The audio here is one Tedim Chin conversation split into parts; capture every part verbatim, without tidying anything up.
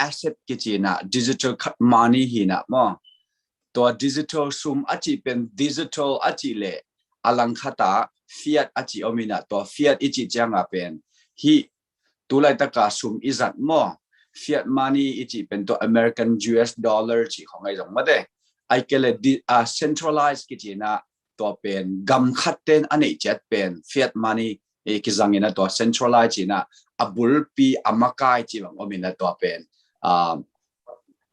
asset kici inah digital money hi inah maw. Tua digital sum a cih pen digital a cih leh a langkhatah fiat a cih om inah tua fiat i cih ciangah pen hih tu laitaka sum i zat maw, fiat money i cih pen tua American U S dollar cih khong ahi zong mate. Ai kei le centralized kici inah tua pen gam khat ten a neih ciat pen fiat money i kizang inah tua centralized inah a bulpi a makai cih bang om inah tua pen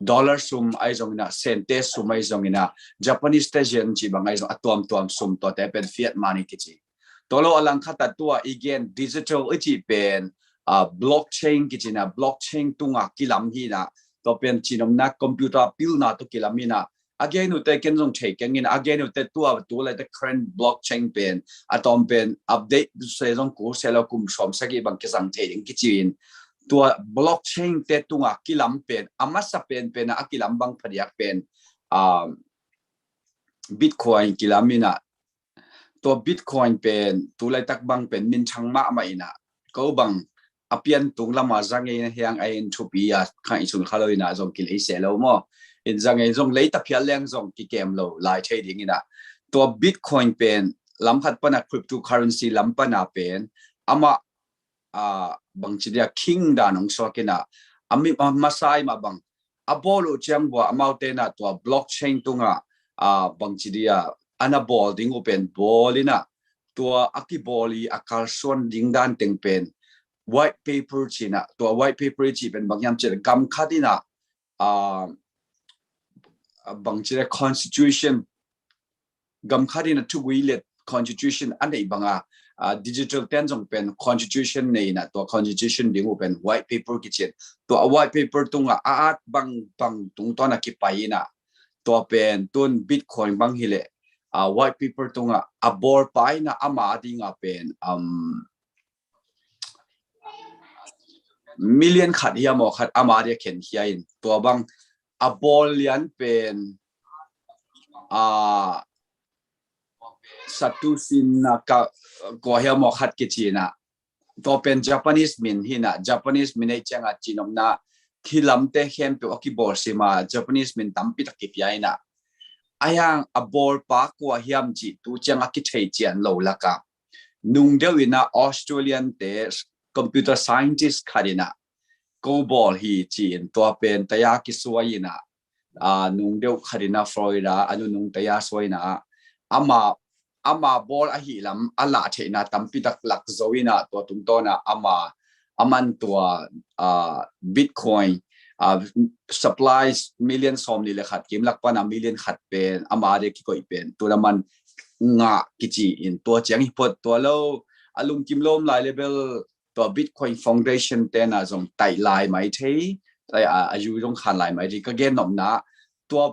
dollar sum ahi zong inah, sente sum ahi zong inah, Japanese te yen cih bang ahi zong a tuamtuam sum tuate pen fiat money kici. Tua lo a langkhatah tua i gen digital i cih pen blockchain kici inah, blockchain tungah kilam hi inah, tua pen cinomna computer pilna tawh kilam hi inah, a gen uh te ken zong thei keng inah, a gen uh te tua tu laitaka current blockchain pen a tawm pen update se zong kul se lo kum sawm sagih bang kizang thei ding kici in, tua blockchain te tungah kilam pen a masa penpen a kilam bang phadiak pen Bitcoin kilam inah, tua Bitcoin pen tu laitak bang pen minthang mahmah inah, ko bang a pian tung lama zangei hiang a in thupi a khang i sun kha lo inah zong kilei se lo maw. In zangei zong lei ta phial leng zong kikem lo lai thei ding inah, tua Bitcoin pen lam khat pana cryptocurrency lam pana pen amah bangci dia king dan hong suak inah, a mi masai mah bang a bawl uh ciang bua amaute inah tua blockchain tungah bangci dia ana bawl ding uh pen bawl inah, tua a kibawl i a kalsuan ding dan teng pen white paper ci inah, tua white paper i cih pen bang hiam cih leh gam khat inah bangci dia constitution, gam khat inah thugui le constitution a neih banga digital ten zong pen constitution nei inah, tua constitution ding uh pen white paper kici in, tua white paper tungah a at bangbang tungtawn a kipai inah, tua pen tun Bitcoin bang hileh white paper tungah a bawlpa inah ama dingah pen million khat hiam aw khat ama dia khenkhia in, tua bang a bawl lian pen Satoshi Naka kua hiam aw khat kici inah, tua pen Japanese min hi inah, Japanese min ei ciangah cinomna khi lamte khempeuh a kibawl sima Japanese min tampi tak kipia inah, a hiang a bawlpa kua hiam cih tu ciangah kithei cian lo laka nung deuh inah Australian te computer scientist khat inah ko bawl hi ci in, tua pen taya kisuai inah nung deuh khat inah Florida a nunung taya suai inah ama ama bawl ahi lam a lah theihna tampi tak lak zo inah, tua tungtawn ah ama aman tua Bitcoin supplies million sawm nih le khat kim lak pana million khat pen ama dia kikoih pen tun aman ngah kici in, tua ciang hi phot. Tua lo a lungkim lom lai le bel tua Bitcoin Foundation tena zong taih lai mai thei, a yu zong khan lai mai thei ka gen nopna. Tua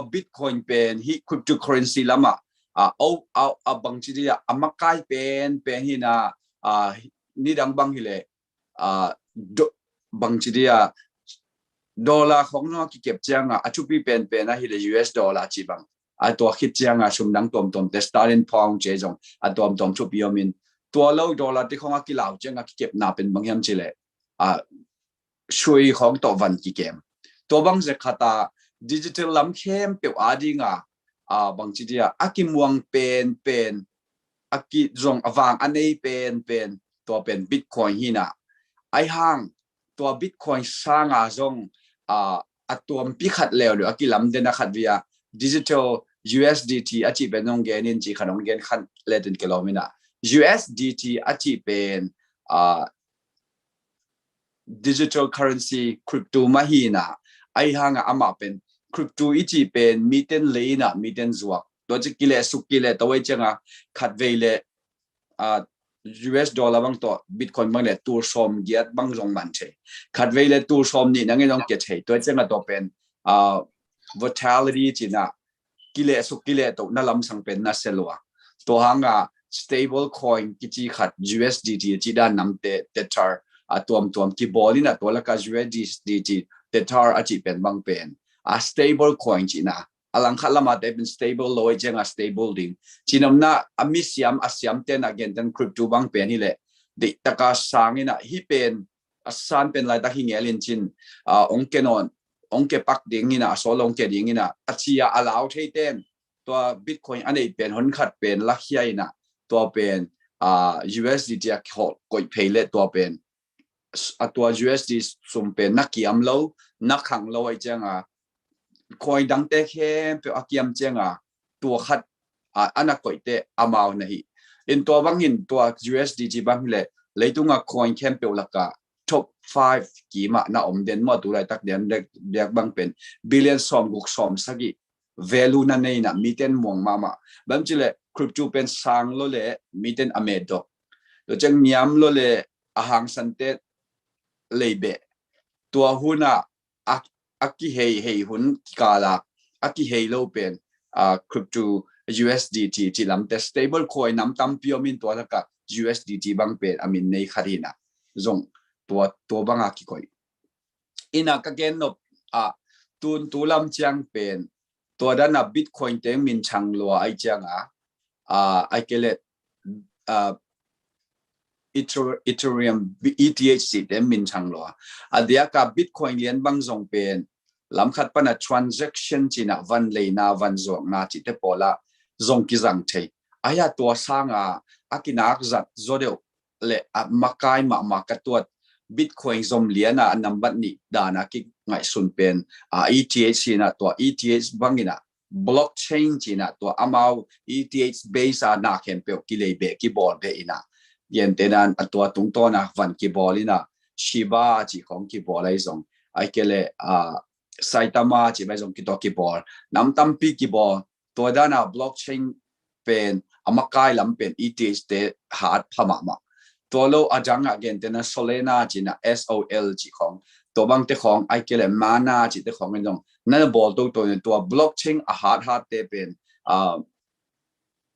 Bitcoin pen hi cryptocurrency lama a bangci dia a makai pen pen hi na, nidang bang hileh bangci dia dollar khong zong a kikep cianga a thupi penpen a hileh U S dollar ci bang a tua khit cianga sumdang tuamtuam te sterling pound ci zong a tuamtuam thupi om in, tua lo dollar te khong a kilau cianga kikepna pen bang hiam cileh a sui khong tawh van kikem. Tua bang zek khata digital lam khempeuh a dinga a bangci dia a kimuang penpen a kizong a vang a nei penpen tua pen Bitcoin hi na. Ai hang tua Bitcoin sanga zong a tuampi khat leuleu a kilamdena khat via digital U S D T a cih pen zong genin cih khat zong gen khat letin kilawm hi na. U S D T a cih pen digital currency crypto mah hi na. Ai hanga amah pen crypto i cih pen miten lei na miten zuak tua ci kileh suk kileh tawai cianga khat vei le U S dollar bang tawh Bitcoin bang le tul sawm giat bang zong man thei. Khat vei le tul sawm nih nangin zong kia thei. Tua cianga tua pen volatility cina kileh suk kileh to na lamsang pen na selua. Tua hanga stable coin kici khat U S D T ci dan namte Tether a tuamtuam kibawl ina tua laka U S D T Tether a cih pen bang pen a stable coin cina. A langkhat lama te pen stable lo ai cianga stable ding. Cinamna a misiam a siam tena genten crypto bang pen hileh deihtaka sangina hi pen a san pen laitak hi ngel in cin, a, ong ke nawn, ong ke pak ding ina, a sawl ong ke ding ina, a ci a, a lau thei ten, tua Bitcoin a nei pen, hon khat pen, lakhia ina, tua pen, a, U S D T a kihol koih phei le tua pen, a tua U S D sum pen, na kiam lo, na khang lo ai cianga, coin dangte khempeuh a kiam cianga, tua khat, a, a na koihte amau na hi. In tua bangin tua U S D T bang le, leitunga coin khempeuh laka top five kima na om den maw, tu laitak den dek, dek bang pen billion sawm guk sawm sagih value na nei na miten muang mahmah. Bang ci le crypto pen sang lo le miten a medok. Tua ciang niam lo le a hangsan te lei beh. Tua huna a, a kihei hei hun kala a kihei lo pen, a, crypto U S D T ci lamte stable coin nam tampi om in tua laka U S D T bang pen a min nei khat ina. Zong tua, tua banga kikoih. Ina ka gen nop a tun tu lam ciang pen tua dana Bitcoin teng min chang lua ai cianga, a, ai ke le, a, Ether-, Ethereum, E T H ci te min chang lua. A diaka Bitcoin lian bang zong pen lam khat pana transaction cina van leina, van zuakna ci te pawla zong kizang thei. Aya tua sanga a kinak zat zaw deuh le a makai mahmah ka tuat Bitcoin zom liana a nambat nih dana kingaihsun pen, a, E T H cina tua E T H bangina blockchain cina tua amau E T H base a na khempeuh kilei beh kibawl beh ina. Yentenan a tua tungtawna van kibawl ina Shiba ci khong kibawl ai zong. Ai ke le, a, Saitama ci bai zong kitua kibawl. Nam tampi kibawl. Tua dana blockchain pen a makai lam pen E T H te hat pha mahmah. Tua lo a dang a gentena Solana cina S O L ci khong. Tua bang te khong ai ke le Mana ci te khong in zong. Na bawl to to in tua blockchain a hat hat te pen, a,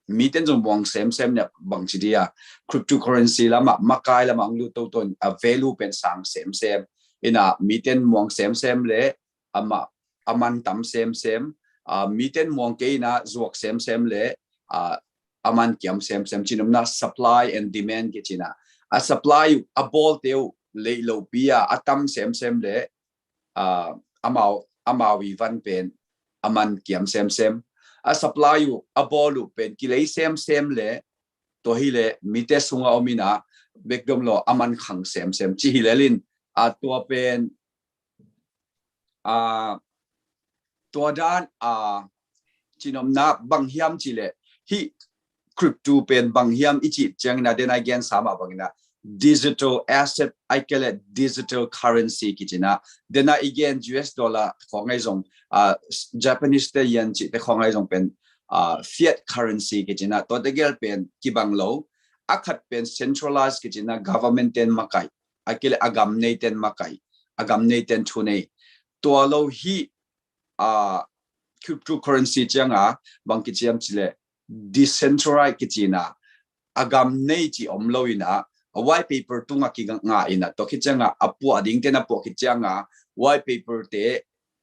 miten zong muang semsem ne bang ci dia. Cryptocurrency lama, makai lama ang lu to to in a value pen sang semsem. Ina miten muang semsem le ama, a man tam semsem, a, miten muang keina zuak semsem le, a, a man kiam semsem, cinumna supply and demand kicina. A supply uh, a bawl teu lei lo pia, a tam semsem le, a, amau, amau i van pen, a man kiam semsem. A supply uh, a bawl uh pen, kilei semsem le, tua hi le, mite sunga omina, bekdom lo, a man khang semsem. Ci hi le lin, a tua pen, a, tua dan, a, cinopna bang hiam ci le, hi crypto pen bang hiam i ci ciangina, dena i gen sama bangina, digital asset, ai ke le digital currency kicina, dena i gen U S dollar khong ai zong, a, Japanese te yen ci te khong ai zong pen, a, fiat currency kicina, tua te gel pen kibang lo, a khat pen centralized kicina, government ten makai, ai ke le a gam nei ten makai, a gam nei ten thu nei. Tua lo hi, a, cryptocurrency cianga, bang kiciam ci le, decentralized kicina, a gam nei ci om lo ina, a white paper tunga kinga ina, tua kicianga, a puah ding ten a puah kicianga, white paper te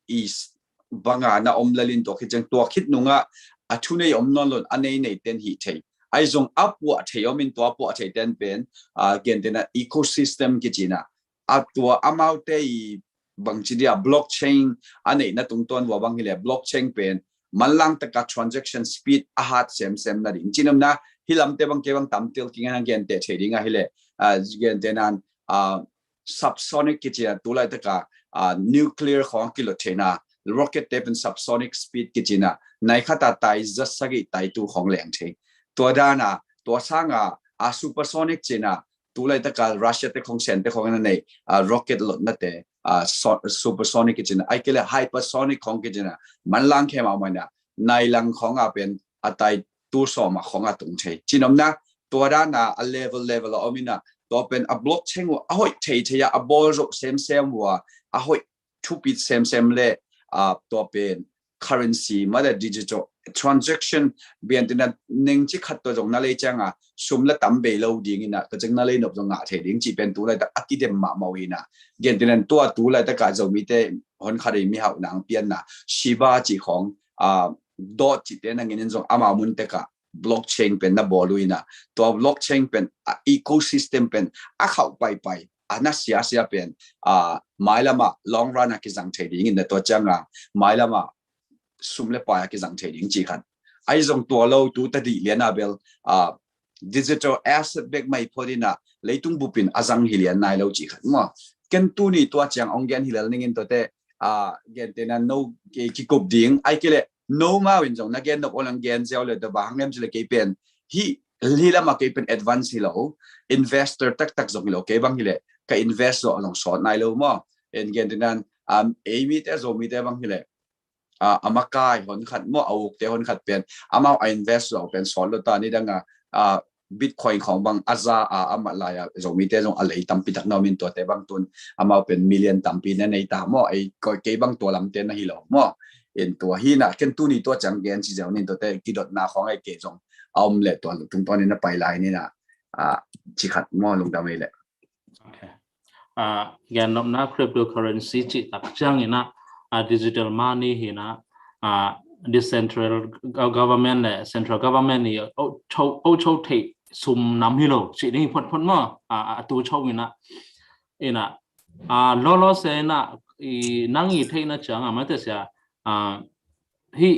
is banga na om lalin tua khit ciang tua khit nunga a thu nei om nawn lon a nei nei ten hi thei. Ai zong a puah thei om in tua puah thei ten pen, a, gentena ecosystem kicina. A tua amaute i bang ci dia blockchain a neihna tungtawn vua bang hi le blockchain pen manlang taka transaction speed a hat semsem na ding. Cinumna hi lamte bang ke bang tamtil kingan a gente thei ding a hi le, a, gentenan, a, subsonic kicina tu laitaka, a, nuclear khong kilot theina, rocket te pen subsonic speed kicina, nai khata tai za sagih tai tu khong leng thei. Tua dana, tua sanga, a, supersonic cina, tu laitaka Russia te khong sen te khong na nei, a, rocket lotna te, a, so-, supersonic kicina, ai ke le hypersonic khong kicina, manlang khe mau maina, nai lang khong a pen, a tai tu sawma khong a tung thei. Cinopna, tua dana a level level a omina, tua pen a blockchain uh a hoih thei thei a, a bawl zoh semsem uh a, a hoih thupit semsem le, a, tua pen currency, mada digital transaction, bian tina neng ci khat tua zong na lei cianga, sum la tam bei lo ding ina, ka ciang na lei nop zong ngah thei ding, ci pen tu laitaka kidem mahmah uh ina. Gen tina tua tu laitaka Zomite hon khat i mihau nang pianna, Shiba ci khong, a, dot ci te nangin in zong ama mun teka, blockchain pen na bawl uh ina. Tua blockchain pen, a, ecosystem pen a khauh paipai, a na sia sia pen, a, mailamah long run a kizang thei dingin na tua cianga mailamah sum le pai a kizang thei ding cih khat. Ahi zong tua lo tu tadih liana bel, a, digital asset bek mai phot ina leitung bupin a zang hi lian nai lo cih khat maw. Ken tuni tua ciang ong gen hi lel ningin tuate, a, gentena no, ki, kikup ding ai kile no mau in zong na gen nop olang gen ziau le da bang em cile kei pen hi, hi lama kei pen advance hi lo, investor taktak zong hi lo, kei bang hi le ka invest zo a zong sawt nai lo maw. En gentena, um, ei mite zo mite bang hi le, a, a makai hon khat maw, a ukte hon khat pen amau a invest zo pen sawt lo ta ni danga, a, Bitcoin khong bang a za a, a mat lai a Zomite zong a lei tampi tak na om in tuate bang tun amau pen million tampi na nei ta maw, ei kei bang tua lamte na hi lo maw. In tua hi na ken tuni tua ciang gen ci zau nin tuate kidotna khong ei kei zong a om le tua tungtawn in na pai lai ni na, a, ci khat maw lungdam ei le. Okay. A, gen nopna cryptocurrency cih tak ciang ina, a, digital money hi na, a, decentral government le central government i o cho theih sum nam hi lo cih ding hi phot phot maw, a, a tu cho ina, ina, a, lo lo se ina, i nang i theihna ciang a mate sia, a, hi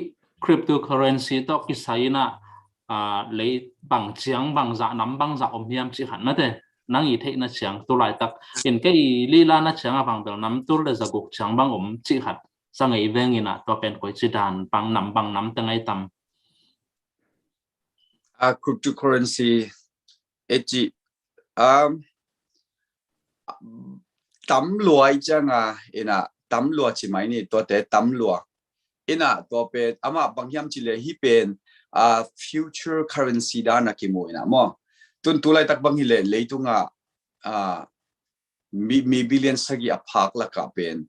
cryptocurrency tawh kisai ina, a, lei bang ciang bang zah nam bang zah om hiam cih khat mate, nang i theihna ciang tu laitak in kei i lilana ciang a bang bel nam tul le zaguk ciang bang om cih khat sa ngei veng ina tua pen koi ci dan bang nam bang nam te ngai tam. A, cryptocurrency e ci, um, tam lua i cianga ina tam lua ci mai ni tuate tam lua ina tua pen ama bang hiam ci le hi pen, a, future currency dan a kimu ina maw. Tun tu laitak bang hi le leitunga, a, mi, mi billion sagi a phak laka pen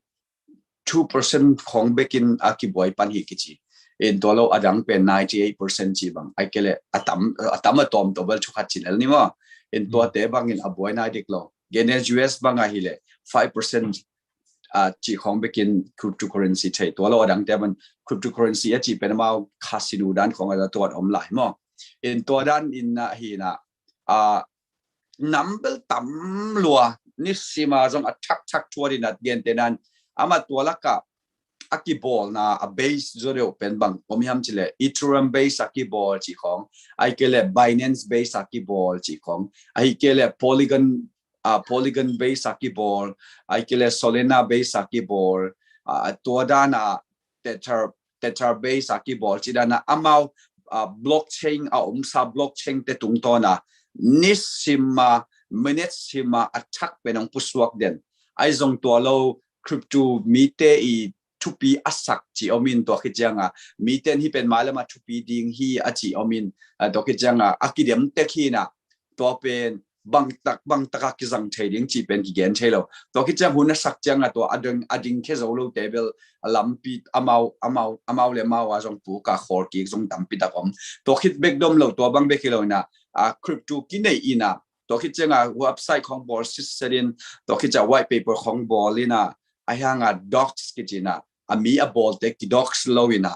two percent khong bekin a kibuai pan hi kici. In tua lo adang pen ninety eight percent ci bang ai kele atam, atam atom to bel chukhat ci lel ni maw. In tua te bangin a buai nai dik lo. Gene U S bang a hi le five percent, a, ci khong bekin cryptocurrency thei. Tua lo adang te bang cryptocurrency a ci pen amau casino dan khong a tuat om lai maw. In tua dan in na hi na, a, nam bel tam lua nisima zong a thak thak thuat in at gen tenan ama tua laka a kibawlna a base zo deuh pen bang om hiam ci le Ethereum base a kibawl ci khong, ai ke le Binance base a kibawl ci khong, ai ke le Polygon, a, Polygon base a kibawl, ai ke le Solana base a kibawl, a, tua dan a Tether, Tether base a kibawl ci dan a amau, a, blockchain a omsa blockchain te tungtawn a nisima minute sima a thak pen ong pusuak den. Ai zong tua lo crypto mite i thupi a sak ci om in tua khit cianga mite hi pen mailama thupi ding hi a ci om in, a, tua khit cianga a kidem tek hi na tua pen bangtak bangtaka kizang thei ding ci pen kigen thei lo. Tua khit ciang hun a sak cianga tua a ding, a ding khe zo lo te bel a lampi amau, amau, amau le amau a zong puka khol kik zong tampi tak om. Tua khit bek dom lo tua bang bek hi lo ina, a, crypto kinei ina tua khit cianga website khong bawl sitset in tua khit ciang white paper khong bawl ina a hianga docs kici ina a mi a bawlte kidocs lo ina,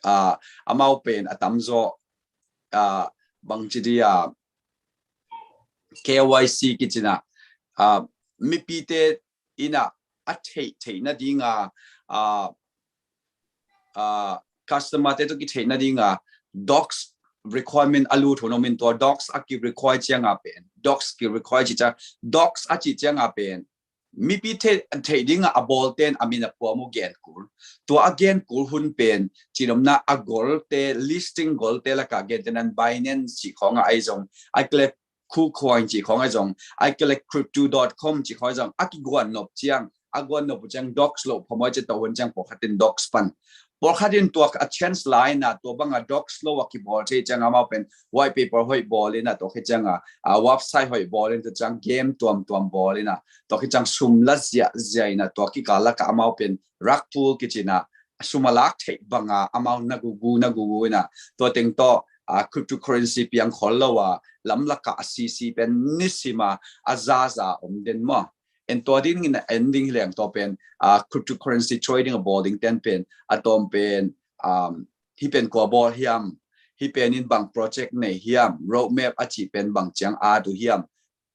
a, amau pen a tamzaw, a, bang ci dia K Y C kici ina, a, mipite ina a theih theih nadinga, a, a, customer te tu kitheih nadinga docs requirement a lut hun om in tua docs a ki require cianga pen docs ki require ci ciang docs a ci cianga pen mipi theih dinga a bawlten a min a puam uh genkul. Tua a genkul hun pen cinomna a golte listing golte laka gentenan Binance ci khonga ai zong ai kele KuCoin ci khonga ai zong ai kele crypto dot com ci khonga ai zong a kiguan nop ciang a guan nop uh ciang docs lo phamoi ci tawh hun ciang pawlkhatin docs pan pawlkhatin tua a chance laina tua banga docs lo a kibawl thei cianga amau pen white paper hoih bawlina tua khi cianga a website hoih bawlin tua ciang game tuamtuam bawlina tua khi ciang sum la ziahziah ina tua kikal laka amau pen rug pull kicina sum a lak theih banga amau na gugu na gugu ina tua teng tawh a cryptocurrency piang khol lo a lamlaka a sisi pen nisima a zaza om den maw. En tua ding in a en ding hileng tua pen a cryptocurrency trading a bawl ding ten pen a tawm pen, um, hi pen kua bawl hiam, hi pen in bang project nei hiam, roadmap a ci pen bang ciang a tu hiam,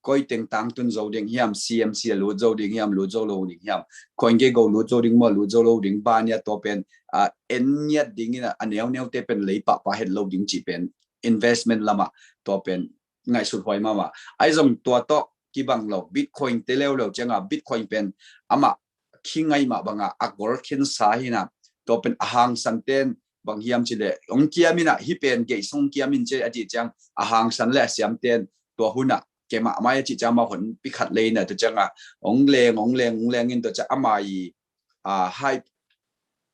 koi teng tangtun zo ding hiam, C M C a lut zo ding hiam, lut zo lo ding hiam, coin gei go lut zo ding maw, lut zo lo ding, bania tua pen a en ngiat ding in a, a neuneute pen lei pahpah het lo ding cih pen investment lamah tua pen ngaihsut huai mahmah. Ahi zong tua tawh kibang lo, Bitcoin te leuleu cianga, Bitcoin pen amah khi ngai mah banga a gol khensa hina, tua pen a hangsan ten bang hiam cileh ong kiam ina, hi pen geisung kiam in ce a cih ciang a hangsan le a siam ten tua huna kemah mai a cih ciang ma hon pikhat leina tua cianga ong leng ong leng ong leng in tua ciang ama i a, hype,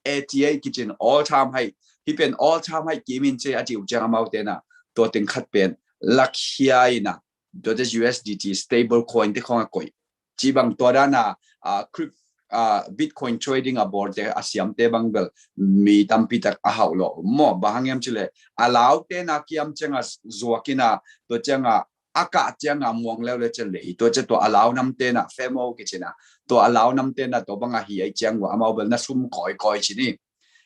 A T A kicin all time high. Hi pen all time high kimin ce a tiu ciang amau tena tua teng khat pen lakhia ina, tua te U S D T stable coin te khong a koi. Ci bang tua dana a, crypt, a, Bitcoin trading a bor te a siam te bang bel mi tampi tak a hau lo. Mo ba hang em cile a lau tena kiam cianga zuakina tua cianga a kah cianga muang leu le cen le hi. Tua cia tua a lau nam tena femo kicina, tua a lau nam tena tua banga hi ai ciang wa amau bel na sum koi koi cini.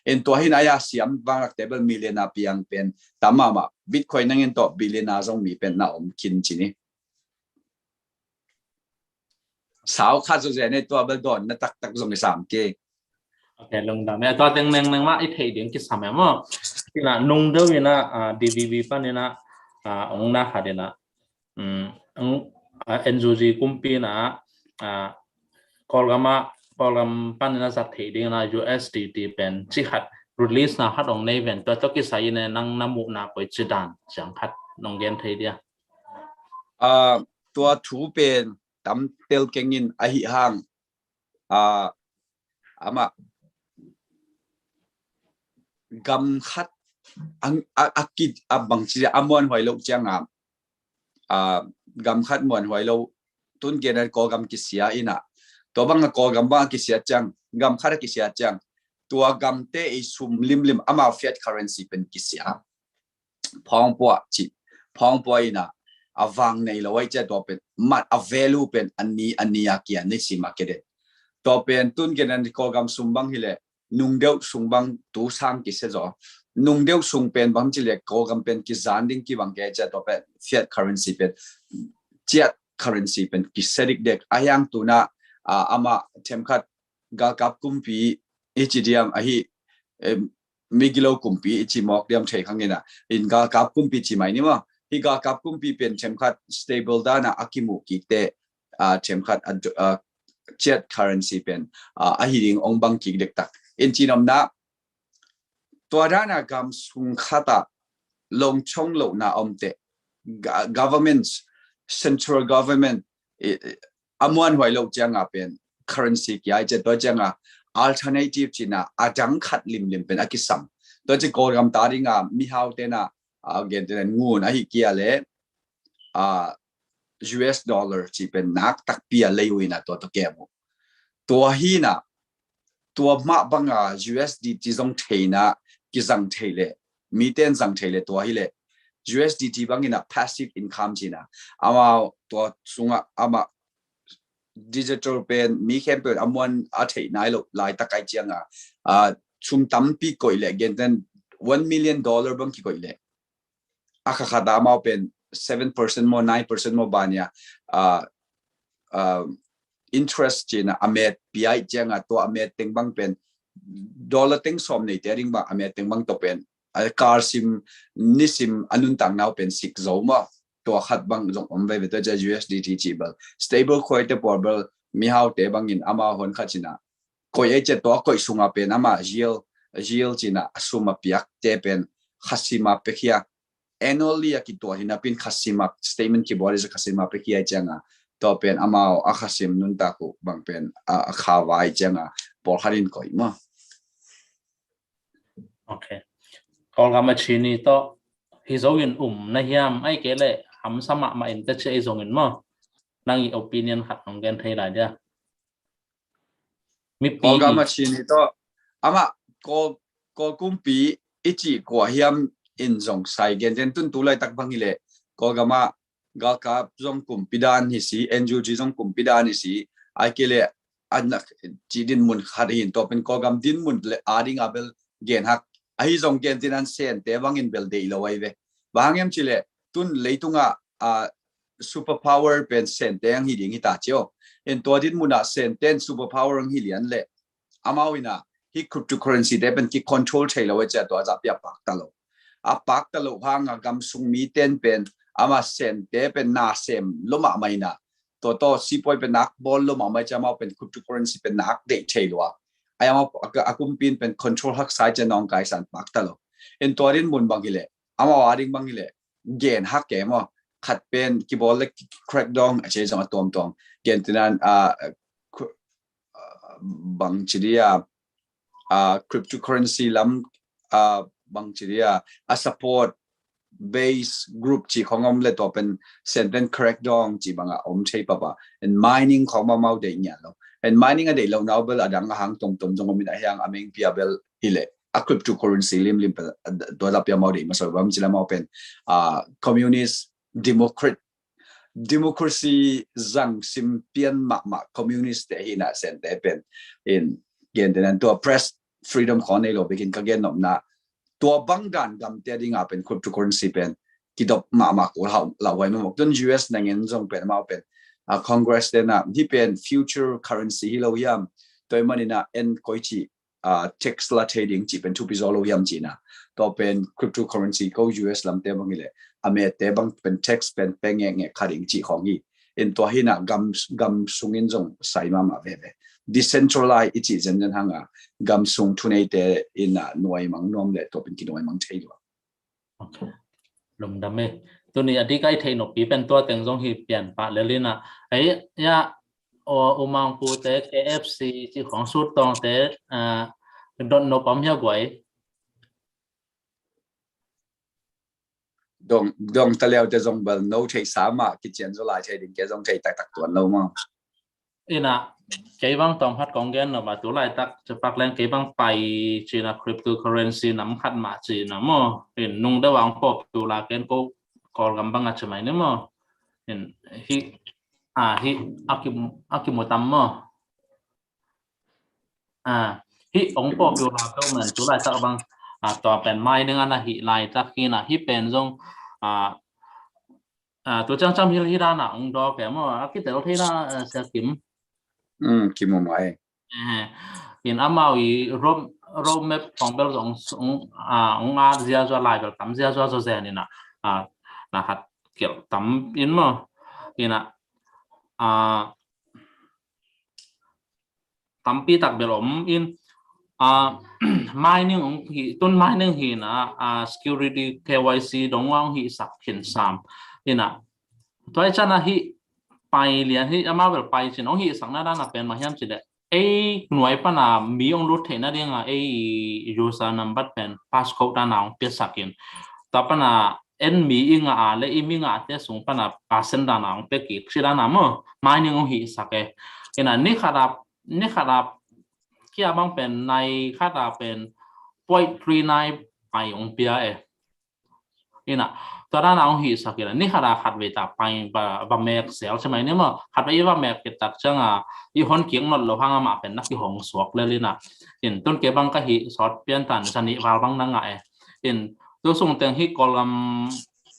In tua hin aya siam bang lak te bel millionaire piang pen tamama, Bitcoin nangin tua billionaire zong mi pen na om kin cini. Sau khat zo zene tua bel don na taktak zong i sam ke. Ok, lungdam. Ya, tua teng neng neng ma i thei ding kisam ya mo. Ina nung deu ina, ah, D V B pan ina, ah, ong na khat ina, um, ong, ah, N U G kumpi ina, ah, Kawlgam a, Kawlgam pan ina zat thei ding ina U S D T pen ci khat release na khat ong nei ven, tua tua kisai ina nang na muh na koi ci dan ciang khat nong gen thei dia. Ah, tua thu pen tam tel kengin ahi hang, ah, ama gam khat ang a, a kit a bang ci a muan huai lo cianga, ah, gam khat muan huai lo tun gen a Kawlgam kisia ina, tua banga Kawlgam banga kisia ciang, gam khat a kisia ciang tua gam te i sum limlim ama fiat currency pen kisia. Phongpua ci, phongpua ina a vang nei lo ai cia tua pen mat a value pen ani ani a kia ni sima kede. Tua pen tun gen a Kawlgam sum bang hile nung deuh sung bang tu sang kisia zo. Nung deuh sung pen bang cile Kawlgam pen kizan ding kibang ke cia tua pen fiat currency pen ciat currency pen kisia dik dek a hiang tuna, ah, ama themkhat galkap kumpi i ci diam ahi, em, migilo kumpi i ci mawk diam thei khang ina, in galkap kumpi ci mai ni maw. Hi galkap kumpi pen themkhat stable dana a kimu kik te, ah, themkhat a, ah, ciat currency pen, ah, ahi ding ong bang kik dek tak. In ci nomna tua dana gam sung khata longchong lo na om te, ga-, government, central government, i, i, a muan huai lo cianga pen currency kia i ce tua cianga alternative cina a dang khat limlim pen a kisam. Tua ci Kawlgam ta dinga mihau tena, a, gen tena ngun ahi kia le, a, U S dollar ci pen nak takpi a lei uina tua tua kemu. Tua hina, tua mah banga U S D T zong theina kizang thei le, miten zang thei le tua hi le, U S D T bangina passive income cina. Amau tua sunga ama digital pen mi khempeuh a muan a theih nai lo laitak ai cianga, ah, sum tampi koih le genten one million dollar bang kikoih le a kha khat a amau pen seven percent maw, nine percent maw bania, ah, ah, interest cina a met piai cianga tua a met teng bang pen dollar teng sawm nei te a ding bang a met teng bang to pen a kar sim nisim a nuntak nau pen sik zo maw. Tua khat bang zong om veve tua cia U S D T ci bel stable coin te por bel mihau te bangin ama hon khat cina koih ei cia tua koih sunga pen ama yield, yield cina a sum a piak te pen khasima pekhia. Annually a kituah hina pin khasima statement kibuat ei cia khasima pekhia ei cianga tua pen amau a khasim nuntak uh bang pen a, a khavai cianga por khat in koih maw. Ok. Kawlgam a cini tawh hi zo in um na hiam ai ke le hamsa mahmah in ta ci ei zongin maw. Nang i opinion khat nong gen thei lai dia. Mipi Kawlgam a cini tawh ama Kawl, Kawl kumpi i ci kua hiam in zong sai gen den tun tu laitak bang hi le Kawlgam a galkap zong kumpi dan hi si, N U G zong kumpi dan hi si, ai ke le anak ci din mun khat hin tua pen Kawlgam din mun le a ding a bel gen hak. Ahi zong gen tin an sen te bangin bel deih lo ai ve. Bang em ci le tun leitunga a superpower pen Sente ang hi ding hi ta cio. In tua din munah Sente in superpower ang hi lian leh amau inah hih cryptocurrency te pen ki control thei lo e cia tua zah pi a pakta lo. A pakta lo hanga gam sung mi ten pen ama Sente pen na sem lo mahmah inah tua tawh sipuai pen nak bawl lo mahmah cia amau pen cryptocurrency pen nak deih thei lo a. Ai amau a kumpi in pen control haksa cia nawngkaisan pakta lo. In tua din mun bang hileh amau a ding bang hileh gen hak e maw? Khat pen kibawl le crackdown a cia zong a tuamtuam gen tinan a bang ci dia a cryptocurrency lam a bang ci dia a support base group ci khong om le tua pen Senten crackdown ci banga om thei papa. And mining khong mamau deih ngian lo. And mining a deih lo nau bel a dang a hang tomtom zong om in a hiang a meng pia bel hileh a cryptocurrency limlim pen tua zah pia mau deih masa bam ci lamau pen a communist democrat democracy zang sim pian mahmah communist te hi na Sente pen in gen te nan tua press freedom khong nei lo bekin ka gen nopna tua bang dan gamte a dinga pen cryptocurrency pen kidop mahmah kul hau lauhuai mamok tun U S nangen zong pen amau pen a Congress te na hi pen future currency hi lo hiam? Tua i manina en koi ci a tax la thei ding ci pen thupi zaw lo hiam cina. Tua pen cryptocurrency ko U S lamte bang hileh a mete bang pen tax pen pe ngekngek kha ding ci khong hi. In tua hina gam gam sungin zong sai mahmah veve. Decentralize i ci zenzen hanga gam sung thuneite ina nuaimang nuam le tua pen kinuaimang thei lua. Lungdam e. Tuni a dik ai thei noppi pen tua teng zong hi pian pah lelina. Ei ya o umang pute K F C ci khong sut tongte dot nop om hia guai. Dong dong taleu te zong bel no thei sama kician zo lai thei ding ke zong thei taktak tuan lo maw. Ina kei bang tawm khat kong gen no ma tu laitak cepak leng kei bang pai cina cryptocurrency nam khat ma cina maw. In nung deuh ang popular ken ko Kawlgam bang a cimai ni maw. In hi a hi a kimu tam maw. A hi ong popular peuh men tu laitak bang a tua pen mining ana hi laitak hi na hi pen zong a a tu ciangciang hil hi dana ong dawk e maw a kitel thei na sia kim. Kimu mai. In amau i road map kong bel zong ong at zia zua lai bel tam zia zua zua zen ina na khat kilh tam in maw ina a tampi tak bel om in a mining ong hi tun mining hi na a security K Y C dong ong hi sak khin sam ina tua i chan a hi pai lian hi amau bel pai cin ong hi sak na dan a pen ma hiam ci le ei nuai pana mi ong lut theihna dinga ei user number pen passcode dana ong piasak in tua pana en mi i ngah a le i mi ngahte sung pana percent dana ong pia kik si dana maw mining ong hi sak e ina ni khata ni khata kia bang pen nai khata pen point three nine pai ong pia e. Ina tua dana ong hi sak ina ni khata khat vei ta pai ba mek sel cemai ni maw khat vei i ba mek kitak cianga i hon kik not lo hanga mah pen na kihong suak lel ina in tun ke bang ka hi sawt pian tan sani val bang na ngah e. In tu sung teng hi Kawlgam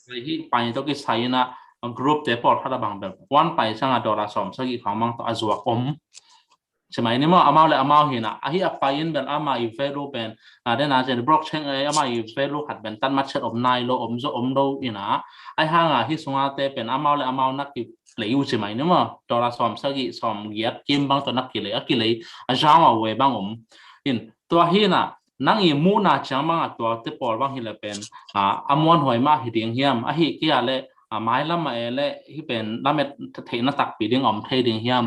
hi pai to kisai ina group te pawl khat a bang bel one pai cianga dollar sawm sagih khang mang to a zuak om. Cemai ni maw amau le amau hina a hi a pai in bel ama i value pen a dena cen blockchain a ama i value khat pen tan mat set om nai lo om zo om lo ina ai hanga hi sunga te pen amau le amau nak ki lei u cemai ni maw dollar sawm sagih sawm giat kim bang to nak ki lei a ki lei a zang a we bang om. In tua hina nang i muhna ciang bang a tua te pawl bang hi le pen a muan huai mah hi ding hiam a hi kia le a mai lam a e le hi pen lamet theihna takpi ding om thei ding hiam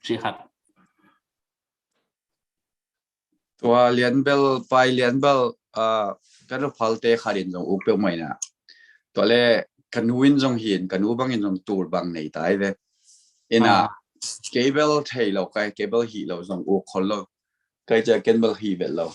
ci khat. Tua lian bel pai lian bel a ka nu phalte khat in zong uk peuh mai na tua le ka nu in zong hin ka nu bangin zong tul bang nei tai ve ina kei bel thei lo kai kei bel hi lo zong uk khol lo kai cia ken bel hi vet lo.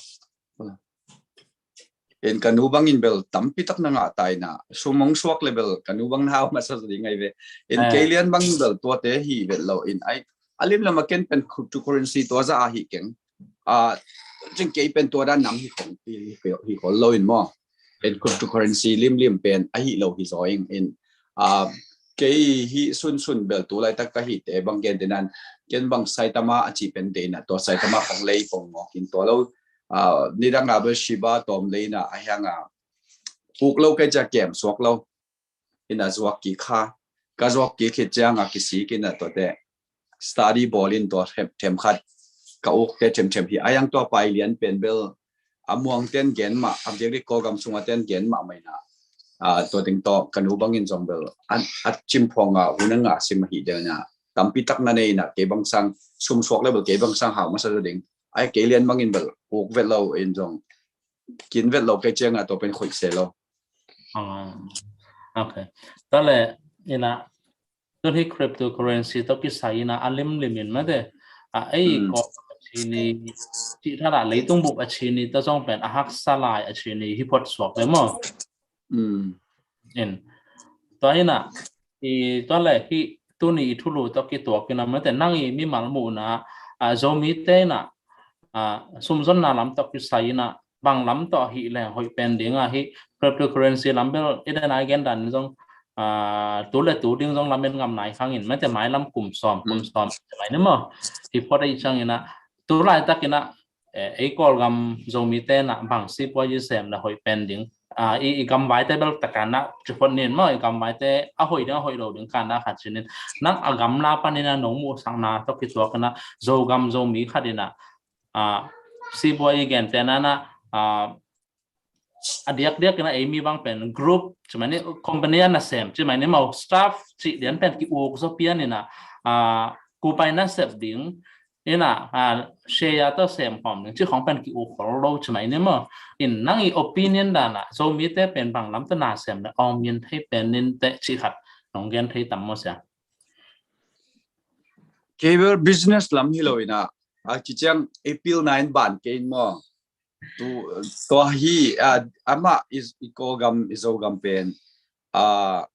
In ka nu bangin bel tampi tak na ngah tai na sum ong suak le bel ka nu bang na hau masa zadi ngai ve. In kei lian bangin bel tuate hi vet lo in ai a lim lama ken pen cryptocurrency tua za a hi keng a cing kei pen tua dan nam hi khol lo in maw. In cryptocurrency limlim pen a hi lo hi zaw in in a kei hih sunsun bel tu laitak ka hihte bang gen te nan, ken bang Saitama a cih pen te in ah, tua Saitama pong lei pong ngawk in tua lo, ah, nidang a bel Shiba tawm lei in ah, a hiang a uk lo kei cia kem suak lo. In ah zuak kik kha, ka zuak kik khit ciang a kisik in ah tuate study bawl in tua them, them khat ka ukte them them hi. A hiang tua Pai Lian pen bel a muang ten gen mah, a biakdik Kawlgam sung a ten gen mah mah in ah, ah, tua teng tawh ka nu bangin zong bel a, a cim phuang a hun a ngah sim ahi deuh in ah, tampi tak na nei in ah, kei bang sang sum suak le bel kei bang sang hau masa zaw ding. Ai kei lian bangin bel uk vet lo in zong kin vet lo kei ciang a tua pen khoih se lo. Ah, ok. Tua le in ah tun hi cryptocurrency tawh kisai in ah a limlim in mate, a ei, mm, Kawlgam a ci ni, cih thadah leitung bup a ci ni tawh zong pen a haksa lai a ci ni hi phot suak ve maw? Mm. In tua in ah i tua le hi tuni i thulu tawh kituak in ah mate, nang i mimal muhna, ah, Zomite in ah, ah, sumzonna lam tawh kisai in ah bang lam tawh ahih leh hoih pen ding a, hi cryptocurrency lam bel i den a i gen dan zong, ah, tu le tu ding zong lamen ngam nai khang in mate, mai lam kum sawm, kum sawm mai ni maw? Hi phot a i ciang in ah tu laitak in ah, eh, ei Kawlgam Zomite in ah bang sipuazi sem le hoih pen ding, ah, i, i gamvaite bel takan ah ci phot nin maw, i gamvaite a hoih ding a hoih lo ding kan ah khat ci nin, nang a gamla pan in ah nong muhsakna tawh kituak in ah Zogam Zomi khat in ah, ah, sipuazi gen te nan ah, ah, a diakdiak in ah ei mi bang pen group ci mai ni, company a nasem ci mai ni maw, staff ci dian pen ki uk zaw pian in ah, ah, kupai nasep ding in ah, ah, share tawh sem khawm ding ci khawng pen ki uk khol lo ci mai ni maw? In nang i opinion dan ah Zomite pen bang lam tawh nasem le awm in thei pen nin teh ci khat nong gen thei tam maw sia? Kei bel business lam hi lo in ah, a ci ciang i pilna in ban kei in maw? Tu, tua hi, ah, amah i, i Kawlgam, i Zogam pen, ah,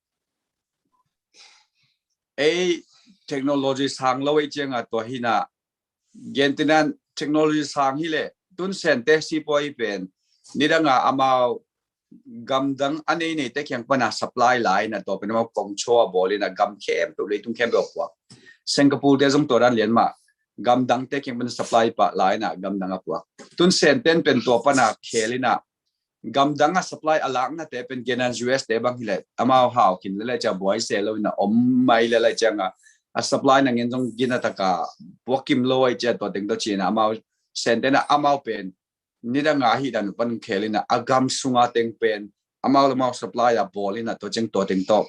ei technology sang lo ei ciang a tua hi in ah, gen te nan technology sang hi leh, tun Sente sipuazi pen nidang a amau gamdang a nei neite kiang pan a supply lai in ah tua pen amau kong chaw a bawl in ah gam khempeuh, leitung khempeuh a puak. Singapore te zong tua dan lian mah, gamdangte kiang pan supply pah lai in ah gamdang a puak. Tun Senten pen tua pan a khel in ah gamdang a supply a laknate pen gen a U S te bang hi leh amau hau khin le le cia buai se lo in ah om mai le le ciang a, a supply na ngen zong gina tak a puak kim lo ai cia tua teng tawh ci in ah amau Senten ah amau pen nidang a hi dan pan khel in ah a gam sung a teng pen amau le amau supply a bawl in ah tua ciang tua teng tawh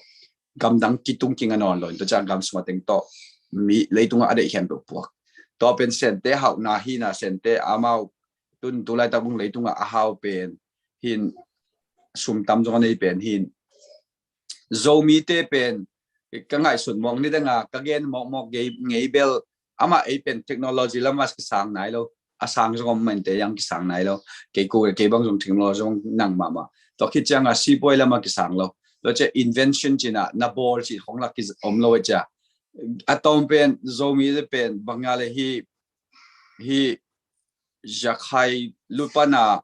gamdang kitung king a nawn lo in tua ciang gam sung a teng tawh mi leitung a a deih khempeuh puak. Tua pen Sente hauhna hi in ah Sente amau tun tu laitak bang leitung a a hau pen hin, sum tam zong a nei pen hin. Zomite pen ka ngaihsut mawk nidang a ka gen mawkmawk ngei, ngei bel amah ei pen technology lam a kisang nai lo. A sang zong om mah in te yang kisang nai lo. Kei ku kei bang zong technology zong nang mahmah. Tua khit ciang a sipuazi lam a kisang lo. Tua cia invention ci in ah na bawl ci khong la ki om lo cia. A tawm pen Zomite pen bang a le hi, hi Rakhine lut pan a,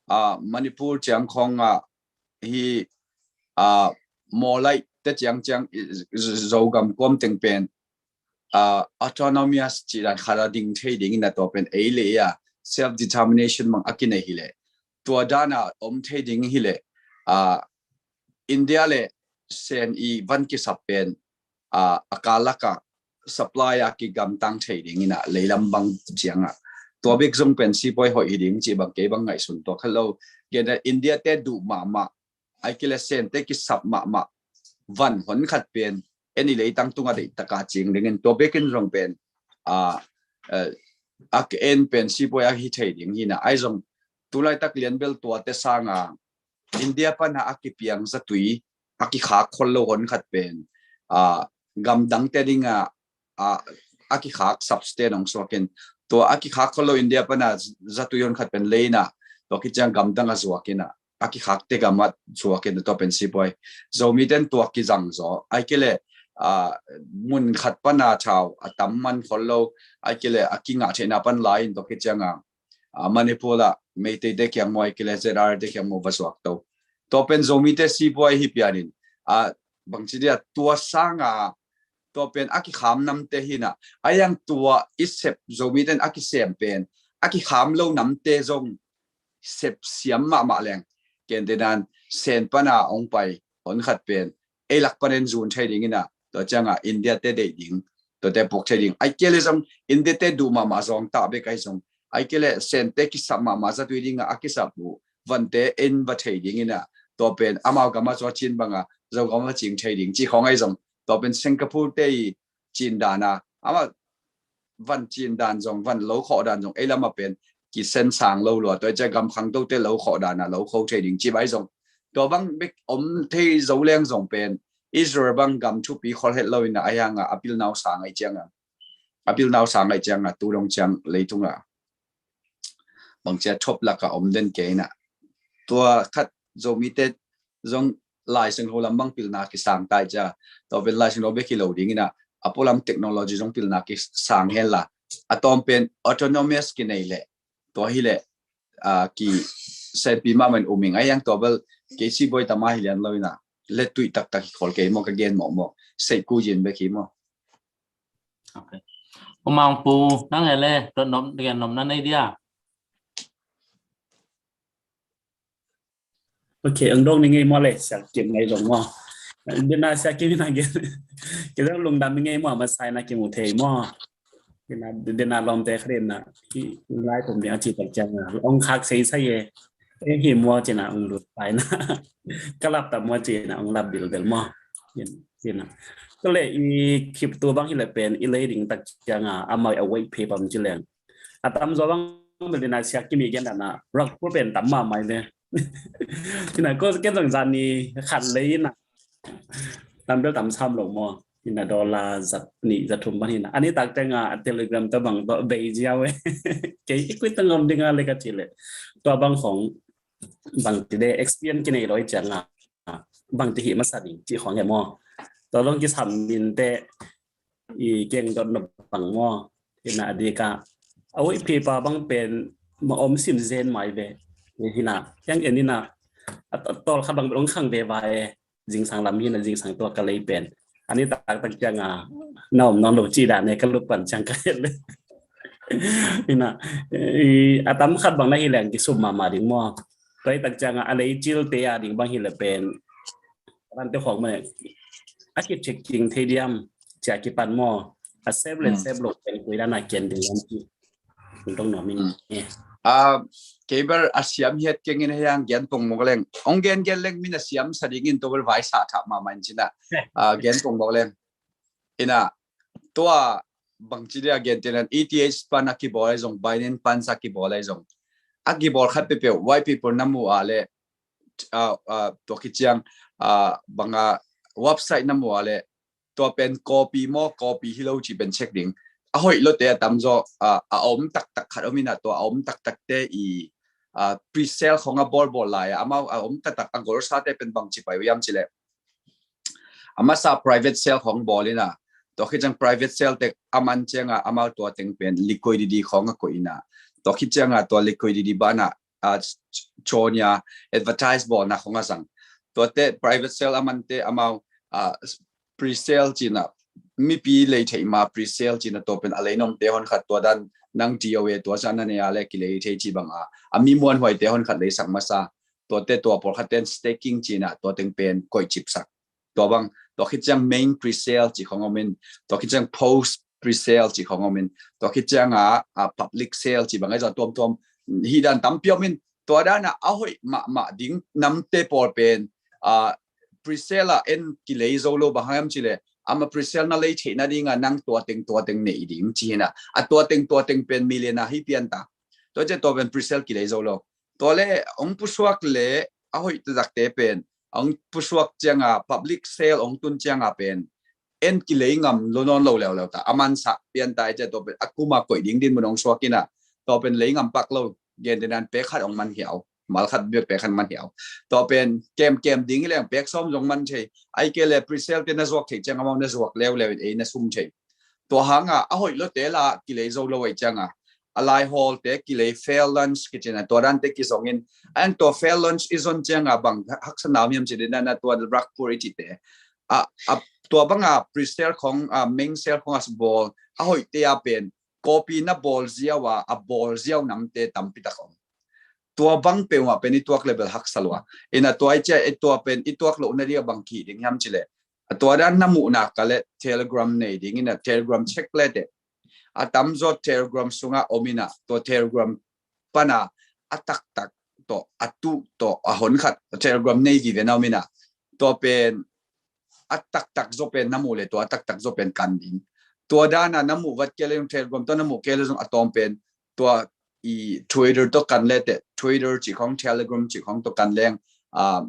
ah, Manipur ciang khong a, hi, ah, Mawlai te ciang ciang, i, Z-, Zogam kuam teng pen, ah, autonomous ci dan khat a ding thei ding in ah tua pen ei le ei a self determination mang a kinei hi leh, tua dan a om thei ding hi leh, ah, India le Sen i van kisap pen, ah, a kalak a supply a kigamtang thei ding in ah leilam bang ciang a. Tua bek zong pen sipuazi hoih hi ding ci bang kei bang ngaihsun tua kha lo. Gen a India te duh mahmah, ai kei le Sente kisap mahmah van hon khat pen en i leitang tung a deih tak a cing ding in tua bek in zong pen, ah, eh, a ka en pen sipuazi a hi thei ding hi in ah. Ai zong tu laitak lian bel tuate sang a India pan a a kipiang zatui a kikhak khol lo hon khat pen, ah, gamdangte ding a, ah, a kikhak substance hong suak in, tua a kikhak khol lo India pan a zatui hon khat pen lei in ah, tua khit ciang gamdang a zuak in ah, a kikhakte gam a zuak in ah tua pen sipuazi. Zomite in tua kizang zaw. Ai kei le, ah, mun khat pan a thau a tam man khol lo, ai kei le a kingah theihna pan lai in tua khit ciang a, ah, Manipur ah Meiteite kiang maw, ai kei le Z R te kiang maw va zuak to. Tua pen Zomite sipuazi hi pian in, ah, bangci dia tua sanga tua pen a kikham namte hi na, a yang tua i sep Zomite in a kisem pen a kikham lo namte zong sep siam mahmah leng, ken te nan Sen pana ong pai hon khat pen ei lak panin zun thei ding ina, tua cianga India te deih ding, tuate puk thei ding. Ai kele zong India te duh mahmah zong ta bek ai zong, ai kele Sente kisap mahmah zatui dinga a kisap uh vante en va thei ding ina, tua pen amau gama zua cin banga Zogam va cing thei ding ci khong ai zong, tua pen Singapore te i cin dana ama van cin dan zong, van lo khawh dan zong ei lama pen kisen sang lo lua, tua i cia gam khangto te lo khawh dana lo kho thei ding ci bai zong, tua bang bek om thei zo leng zong pen Israel bang gam thupi khol het lo ina a hianga a pilnau sang ai cianga, a pilnau sang ai cianga tu dong ciang leitunga bangcia thop laka om den ke ina, tua khat Zomite zong Laisiangtho lam bang pilna kisang tai cia, tua pen Laisiangtho bek hi lo ding ina, a pualam technology zong pilna kisang hen la, a tawm pen autonomous kinei le, tua hi le, a, ki senpi mahmah in uming a hiang tua bel kei si boi tama hi lian lo ina, le tuih taktak hi khol kei maw ka gen mawkmawk, seih ku yin bek hi maw. Okay. Umang pu, nang hele, dot nom, gen nom na nei dia. Okay, ang dong ni ngei mo le, siak kim ngei dong mo. Dena siak kim na gen. Kita lungdam ngei mo, masai na kim u thei mo. Dena, dena lom te khrin na. Lai kum dia ci tak ciang na. Ong khak sei sai ye. Ei hi mo ci na ong lut pai na. Kalap ta mo ci na ong lap bil bil mo. Ci na. Kale i kip tu bang hi le pen, i lei ding tak ciang a, amau a white paper ci leng. A tam zo bang bel dena siak kim i gen dana. Rak pu pen tam ma mai le. Ina ko ken zong zan ni khat lei ina. Tam bel tam sam lo mo. Ina dollar zat ni zat thum ban ina. Ani tak tenga Telegram ta bang to bei ziau e. Kei i kuit tangam dinga le ka ci le. Tua bang khong bang ti de experience kinei loi cianga. Bang ti hi masa ding ci khong e mo. Tua long kisam min te i keng dot nop bang mo. Ina a dika a white paper bang pen ma om sim zen mai ve. Hina yang en ina a tol kha bang long khang ve vai. Zingsang lam hina zingsang tua ka lei pen. Ani tak tak cianga na om non lo ci da ne ka luk pan ciang ka het le. Ina a tam khat bang na hi leng kisum mama ding mo. Tua i tak cianga a lei cil te a ding bang hi le pen. Ran te khong mo ne. A ki checking thei diam cia kipan mo. A sep le sep lo pen kui dana ken ding lam ci. Tung tong no min. A kei bel a siam hiat kengin hiang gen pong mok leng. Ong gen gen leng min a siam sa dingin to bel vai sa tha mama in cina. A gen pong mok leng. Ina tua bangci dia gen tenan E T H pan a kibawl ai zong, Binance pan sa kibawl ai zong. A kibawl khat pepeu white paper na mu a le, a, a, tua kiciang, a, banga website na mu a le, tua pen copy maw, copy hi lo ci pen check ding. A hoih lo te a tam zaw, a, a om taktak khat om ina tua a om taktak te i, a, pre-sale khong a bawlbawl lai a, amau a om taktak a golsa te pen bang ci pai uh iam ci le. A masa private sale khong bawl ina. Tua khit ciang private sale te a man cianga amau tua teng pen liquidity khong a koih ina. Tua khit cianga tua liquidity bana a chonia advertise bawlna khong a zang. Tua te private sale a man te amau a pre-sale cina mipi lei theih ma pre-sale cina tua pen a lei nom te hon khat tua dan nang D O A tua sa na nei a le ki lei thei ci bang a. A mi muan huai te hon khat lei sak masa. Tua te tua pawl khat ten staking cina tua teng pen koih cip sak. Tua bang, tua khit ciang main pre-sale ci khong om in, tua khit ciang post pre-sale ci khong om in, tua khit ciang a, a public sale ci bang ai zaw tuamtuam hi dan tampi om in, tua dana a hoih mahmah ding namte pawl pen, a pre-sale a en ki lei zo lo bang hang em ci le, ama pre-sale na lei theihna dinga nang tua teng tua teng nei ding ci hina, a tua teng tua teng pen million a hi pian ta. Tua ciang tua pen pre-sale ki lei zo lo. Tua le ong pusuak le a hoih taktak te pen ong pusuak cianga public sale ong tun cianga pen en ki lei ngam lo nawn lo leuleu ta. A man sak pian ta i cia tua pen a kuma koih ding din mun ong suak ina. Tua pen lei ngam pak lo gen te nan pek khat ong man hiau. Mal khat bek pek khat man hiau. Tua pen kem kem ding i leng pek sawm zong man thei. Ai ke le pre-sale te na zuak thei ciang amau na zuak leuleu in ei na sum thei. Tua hanga a hoih lo te la ki lei zo lo ai cianga a lai hawl te ki lei fair lunch ki cina tua dan te ki zongin, an tua fair lunch i zon cianga bang haksa na miam ci dina na tua Rug Pull i ci te. a, a, tua banga pre-sale khong, a, main sale khong a bawl a hoihte a pen copy na bawl ziau a, a bawl ziau namte tampi tak om. Tua bang peuhmah pen i tuak le bel haksa lua. Ina tua i cia i tua pen i tuak loh nading a bang ki ding hiam cileh, a tua dan na muh nak a le Telegram nei ding ina Telegram check le te. A tamzaw Telegram sunga om ina tua Telegram pana a taktak tawh a tuh tawh a honkhat Telegram nei vive na om ina tua pen a taktak zaw pen na muh le tua a taktak zaw pen kan ding. Tua dana na muh vat kei le zong Telegram tawh na muh kei le zong a tawm pen tua i Twitter tawh kan le te Twitter cih khong Telegram cih khong tawh kan leng, a,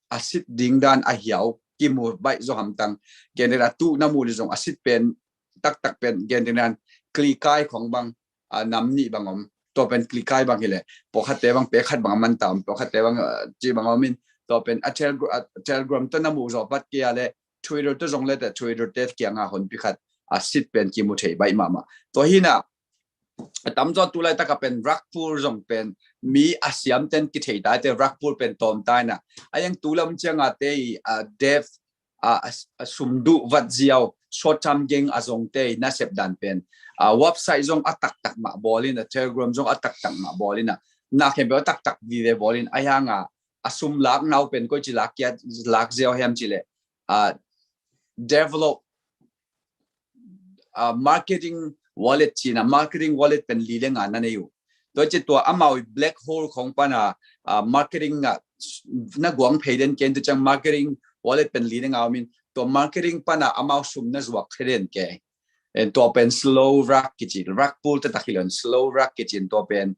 a sit ding dan a hiau kimu baih zaw hamtang. Gen ding a tuh na muh le zong a sit pen taktak pen gen ding dan klikai khong bang a, nam nih bang om. Tua pen klikai bang hileh pawlkhatte bang pek khat bang a man ta om, pawlkhatte bang, a, ci bang om in tua pen a Telegram, a Telegram tawh na muh zawh pat kei a le Twitter tawh zong le te Twitter te kianga honpi khat a sit pen kimu thei baih mahmah. Tua hina a tamzaw tu laitak a pen rug pull zong pen mi a siamten kithei ta te rug pull pen tawm ta ina a yang tu lam cianga te i, a, dev a, a, a sum duh vat ziau short term gain a zongte i nasep dan pen, a, website zong a taktak mah bawl ina Telegram zong a taktak mah bawl ina na khempeuh a taktak vive bawl in a hianga a sum lak nau pen koi ci lak kia lak ziau hiam cileh, a, develop, a, marketing wallet cina marketing wallet pen li le nga na nei uh. Tua ci tua amau i black hole khong pana, a, marketing a na guang phei den ken tu ciang marketing wallet pen li le nga om in tua marketing pana amau sum na zuak phei den ke. En tua pen slow rug kici, rug pull te tak hilon slow rug kici tua pen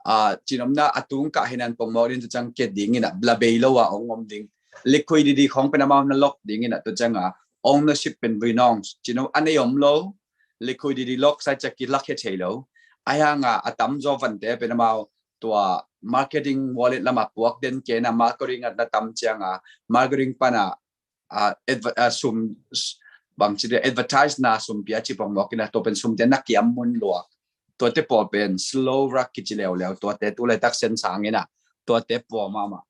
a, cinomna a tung kah hinan pongmawk ding tu ciang ke ding ina bla bei lo a ong om ding. Liquidity khong pen amau na lock ding ina tu cianga ownership pen renounce. Cinom a nei om lo, liquidity lock sai ciak kilak he thei lo. A hianga a tamzaw vante pen amau tua marketing wallet lama puak den kena marketing a na tam cianga marketing pana a, adver-, a, sum, bang ci dia advertise na sum pia ci pongmawk ina tua pen sum te na kiam mun lua. Tua te pawl pen slow rug kici leuleu tua te tu laitak sen sang ina tua te pawl mahmah.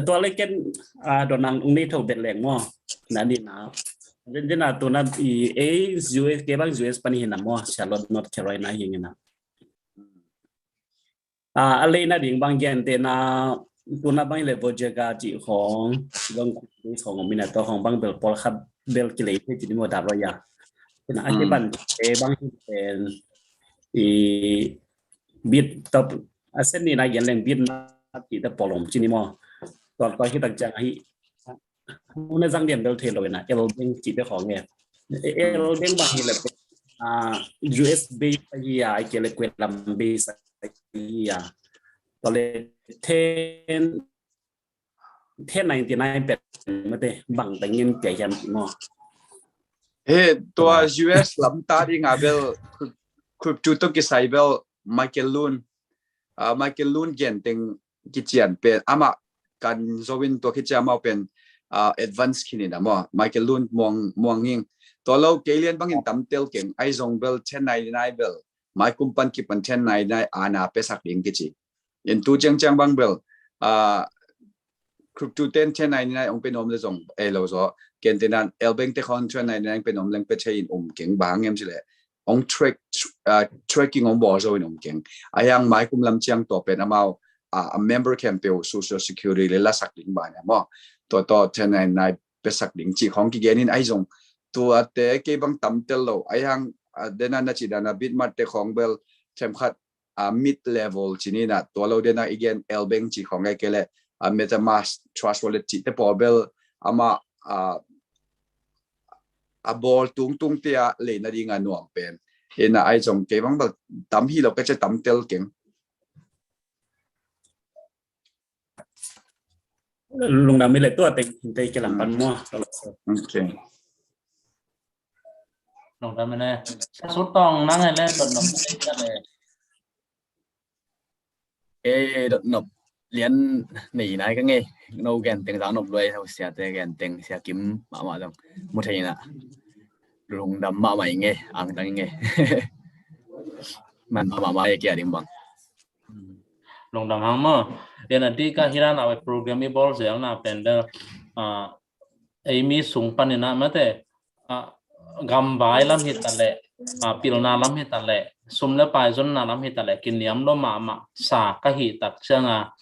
Tua le ken, a, don nang ung nei tho bet leng maw. Na ni na. Den den a tu na i, e, U S ke bang U S pani hina maw. Charlotte, North Carolina hina. A, a lei na ding bang gen te na tu na bang le Vojaga ci khong bang khong mina to khong bang bel pawlkhat bel kilei te ci ni maw da ro ya. Na a ki ban te bang pen i bit top a sen ni na gen leng bit na ci te pawlom ci ni maw. Tua tua hi tak ciang hi. Huna zang lian bel thei lo ina, L bank ci te khong e. L bank bang hi le, a, U S base ahi a, ai ke le Kuala Lumpur base ahi a. Tua le ten, ten ninety nine pen mate bang tangin pia hiam maw. He, tua U S lam ta ding a bel crypto to kisai bel Michael Lun, a, Michael Lun gen teng kician pen amah kan zo in tua kici amau pen, a, advance khin ina maw. Michael Lun muang, muang ing. Tua lo kei lian bangin tam tel keng ai zong bel ten ninety nine bel mai kum pan kipan ten ninety nine ana pesak ding kici. In tu ciang ciang bang bel, a, crypto ten ten ninety nine ong pe nom le zong e lo zo. Ken tenan L bank te khon ten ninety nine pe nom leng pe thei in um keng bang em ci le. Ong track, uh, tracking ong bawl zo in om keng. A hiang mai kum lam ciang tua pen amau, uh, a member khempeuh social security le lasak ding bang maw. Tua tua ten ninety nine pesak ding ci khong kigen in ai zong. Tua te kei bang tam tel lo. A hiang, uh, dena na ci dana Bitmart te khong bel them khat, uh, mid level ci ni na tua lo dena i gen L bank ci khong ai ke le, uh, MetaMask Trust Wallet ci te pawl bel ama, uh, a bawl tung tung te a leina ding a nuam pen. Ina ai zong kei bang bel tam hi lo ka ci tam tel keng. Lungdam i le tua teng te ke lam pan maw. Okay. Lungdam i le. Sutong nang i le dot nop i le. E, dot nop lian nei nai ka ngei. No gen teng zang nop luai ho sia te gen teng sia kim mama zong mu thei na. Lungdam mama i ngei, ang tang i ngei. Man mama mama e kia ding bang. Lungdam hang maw. Ina dika hi dan a program i bawl zelna pen bel, ah, ei mi sung panin ah mate, ah, gamvai lam hi ta leh, ah, pilna lam hi ta leh, sum le pai zonna lam hi ta leh, kiniam lo mahmah sa ka hi tak cianga,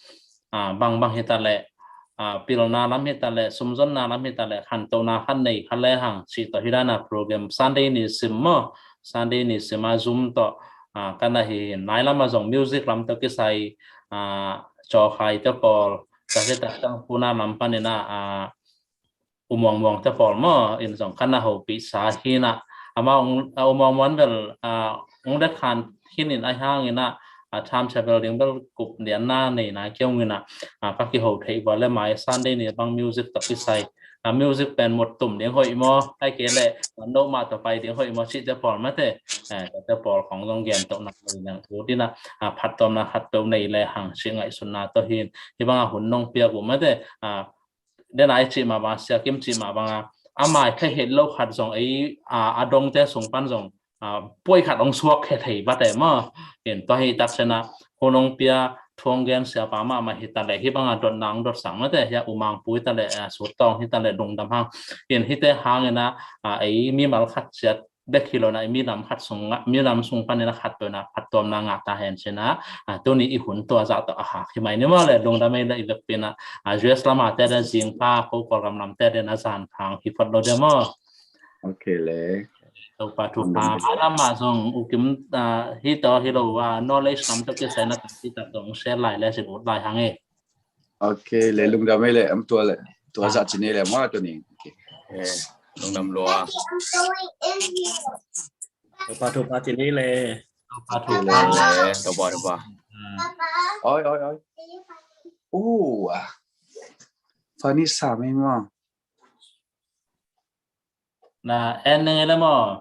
ah, bangbang hi ta leh, ah, pilna lam hi ta leh, sum zonna lam hi ta leh, khantohna khat nei kha le hang cih tawh hi dan a program Sunday ni sim maw, Sunday ni sim a Zoom tawh, ah, ka na hi. Nai lam a zong music lam tawh kisai, ah, Cawkhai te pawl, ka hi tak tang puna lam panin ah, ah, U Muang Muang te pawl maw in zong ka na hopih sa hi na. Ama ung, a, U Muang Muang bel, a, ung det khan hi nin a hang ina, a, tham cha bel ding bel kup lian na nei na kiong ina, a, ka kiho thei bua le mai Sunday ni bang music tawh kisai. A, music pen mut tum ding hoih maw, ai ke le, a, no ma tawh pai ding hoih maw, cih te pawl mate, a, te pawl khong zong gen tawh na nei nang u dina, a, phattuamna khat peuh nei le hang cih ngaihsutna tawh hin. Hi bang a hun nong piak uh mate, a, den a i cih mah bang, Sia Kim cih mah bang a, a mai kha het lo khat zong ei, a, a dongte sung pan zong, a, puai khat ong suak khe thei bate maw. In tua hi tak sena, hun ong pia thuang gen siapa mahmah hi ta leh, hi bang a dot nang dot sang mate, hi a U Mang Pu hi ta leh, a, Sut Tawng hi ta leh, lungdam hang. In hite hang ina, a, ei mimal khat ciat bek hi lo na, mi lam khat sung, mi lam sung panin a khat peuh na phattuamna ngah ta hen cina, a, tuni i hun tua zah tawh a hak hi mai ni maw le, lungdam ei le i vekpi na, a, U S lam a te de zing pha, ko Kawlgam lam te de na zan phang hi phot lo de maw. Ok le. Topa thu pha, a lam a zong U Kim, a, hi tawh hi lo, a, knowledge lam tawh kisai na tak hi tak zong share lai le sin ut lai hang e. Ok le, lungdam ei le, am tua le. Tua zah cin ei le maw tuni. Ok. Eh, lungdam lua. Topa, topa cin ei le. Topa, topa. Topa, topa. Oi, oi, oi. Uh, ah. Funny sa mei maw. Na en neng ei le maw.